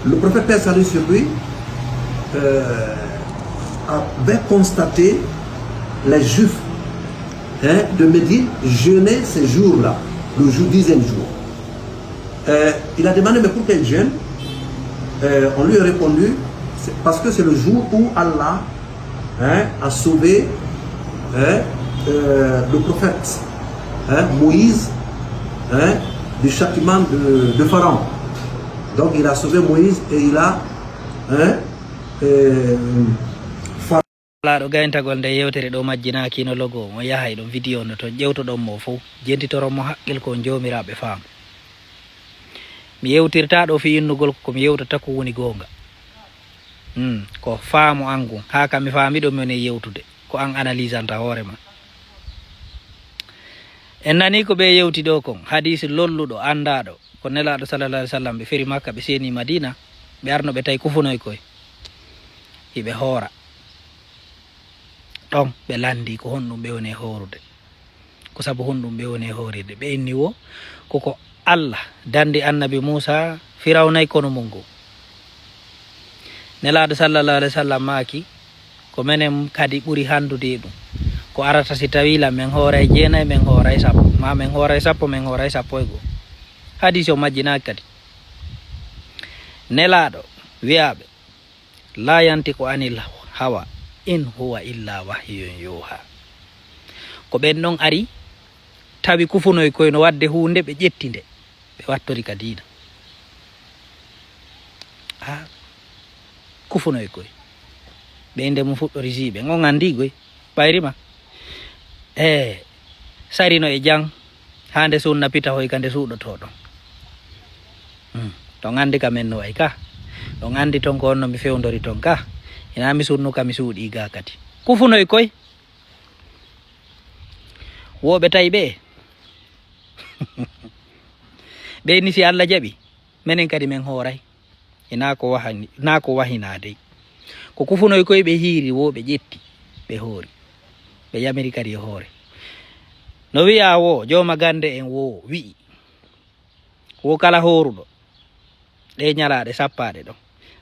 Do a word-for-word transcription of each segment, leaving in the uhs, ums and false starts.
Le prophète, paix et salut sur lui, euh, avait constaté les Juifs, hein, de Médine jeûner ces jours-là, le jour, dixième jour. Euh, il a demandé, mais pourquoi ils jeûnent? Euh, on lui a répondu, c'est parce que c'est le jour où Allah, hein, a sauvé, hein, euh, le prophète, hein, Moïse, hein, du châtiment de, de Pharaon. Donc il a sauvé Moïse et il a, hein, euh, Laaɗo gayntagol nde yewtere ɗo majjinaaki no logo mo yahay ɗon video no to ƴewtoɗon mo fow jentitoron mo haqqil ko joomiraaɓe faamu. Mi yewtirta ɗo fi innugol ko mi yewtata ko woni goonga. Hmm, ko faamu an ngun haa ka mi faami ɗo mi woni yewtude ko an analysanta hoore ma. En nani ko ɓe yewti ɗo kon hadisi lolluɗo anndaaɗo ko nelaaɗo sallallahu alaihi wasallam ɓe feri makka ɓe seeni madina ɓe arno ɓe tawi kufunoy koy hiɓe hoora. Ɗon ɓe lanndi ko honɗum ɓe woni e hoorude, ko sabu honɗum ɓe woni e hoorirde. Ɓe inni wo ko ko Allah danndi annabi Muusa Firawna e konu mun ngun. Nelaaɗo sallallahu alaihi wasallam maaki ko menen kadi ɓuri hanndude e ɗum. Ko arata si tawii lan men hooray jeenay, men hooray sappo, maa men hooray sappo, men hooray sappo e goo. Hadiisi o majjinaaki kadi. Nelaaɗo wi'aaɓe, laa yantiqu anil hawa in huwa illa wahyun yuha. Ko ɓen ɗon ari tawi kufunoy koy no wadde huunde ɓe ƴetti nde ɓe wattori ka diina. A kufunoy koy ɓe inde mum fuɗɗori jiiɓe on anndi goy ɓayrima e sarino e jang haa nde sunna pita hoy ka nde suuɗotoɗon. Hmm. Ɗon anndi ka men no wayi ka ɗon anndi ton ko honno mi fewndori ton ka ina mi sunnu ka mi suuɗi ga kadi kufunoy koy. Woɓe tawi ɓe ɓe ni si Allah jaɓi menen kadi men hooray. Ina ko wahani na ko wahina dey ko kufunoy koy ɓe hiiri wo ɓe ƴetti ɓe hoori ɓe yamiri kadi e hoore. No wi'a wo jooma gande en wo wi'i wo kala hooruɗo ɗe ñalaaɗe sappaaɗe ɗo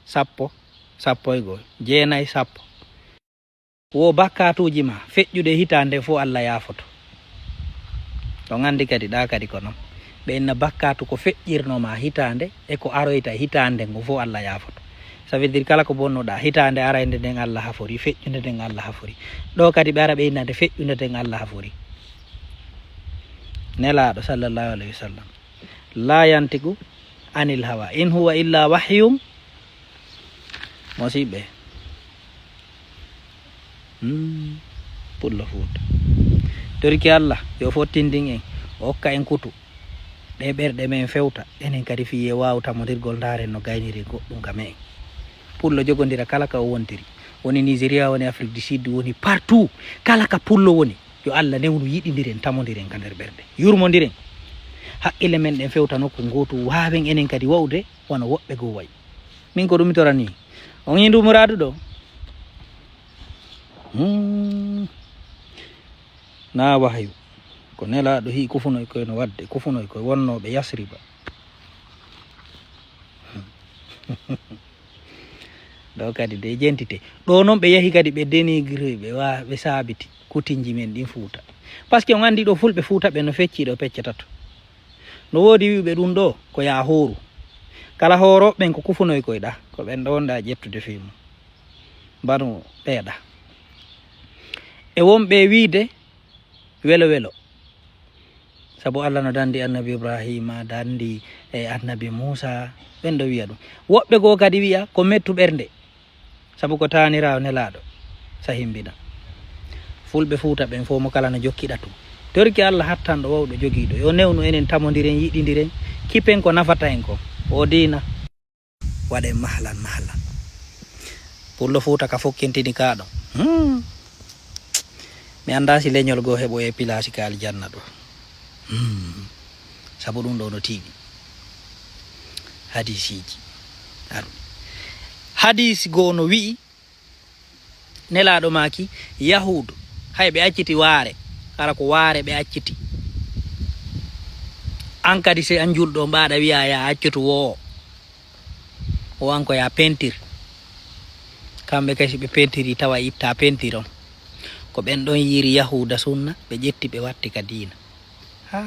sappo sappo e goo jeenay sappo. Wo bakkaatuuji ma feƴƴuɗe hitaande fof Allah yaafoto. Ɗon anndi kadi ɗa kadi ko noon ɓe inna bakkaatu ko feƴƴirno ma hitaande e ko aroyta e hitaande ngon fof Allah yaafoto. Ça veut dire kala ko bonnoɗa hitaande araynde nden Allah hafori feƴƴunde nden Allah hafori. Ɗo kadi ɓe ara ɓe inna nde feƴƴunde nden Allah hafori. Nelaaɗo sallallahu alayhi wa sallam la yantiqu anil hawa in huwa illa wahyun. Mosiɓɓe hmm. Pullo fuuta torki allah yo fottindin en o okka en kutu ɗe ɓerɗe men fewta enen kadi fiye waw tamodirgol ndaren no gayniri goɗɗum ka me'en. Pullo jogodira kala ka o wontiri woni nigeria woni afrique du sud woni partout kala ka pullo woni. Yo allah newnu yiɗidiren tamodiren ka nder ɓerɗe yurmodiren haqqille men ɗen fewta nokku ngotu wawen enen kadi wa'ude wano woɓɓe goo wayi. Min ko ɗum mi torani on yindu muradu ɗo hmm. Na wahayu ko nelaɗo hi kufunoy koy no wadde kufunoy koy wonnoɓe yasriba. Ɗo kadi de jentite ɗo noon ɓe yahi kadi ɓe dénigre ɓe wa ɓe saabiti kutinji men ɗin fuuta. Parce que on anndi ɗo fulɓe fuuta ɓe no fecci ɗo pecce tato. No woodi wi'uɓe ɗum ɗo ko ya hooru kala hooroɓe ɓen ko kufunoy koy ɗa ko ɓen ɗo wonɗa ƴettude fii mum. Mbanu ɓeeɗa e wonɓe wiide welo welo. Sabu allah no danndi annabi ibrahima danndi e annabi muusa. Ɓen ɗo wi'a ɗum woɓɓe goo kadi wi'a ko mettu ɓernde. Sabu ko taaniraawo nelaaɗo sahimbina fulɓe fuuta ɓen fof mo kala no jokkiɗa tun. Torki allah hattanɗo wawɗo jogiiɗo yo newnu enen tamondiren yiɗindiren kipen ko nafata en ko o diina. Waɗen mahlan mahlan pullo fuuta ka fokkintini kaɗo hmm. Mi annda si leñol goo heɓoye pilasi ka aljanna ɗo hmm. Sabu ɗum ɗo no tiiɗi hadisiji aru hadis goo no wi'i nelaɗo maki yahudu hay ɓe acciti waare kala ko waare ɓe acciti. An kadi si an julɗo mbaɗa wiya ya accutu wo O an ko ya pentir. Kamɓe kay si ɓe pentiri tawa itta pentir on. Ko ɓen ɗon yiiri Yahuuda sunna, ɓe ƴetti ɓe watti ka diina. Ha.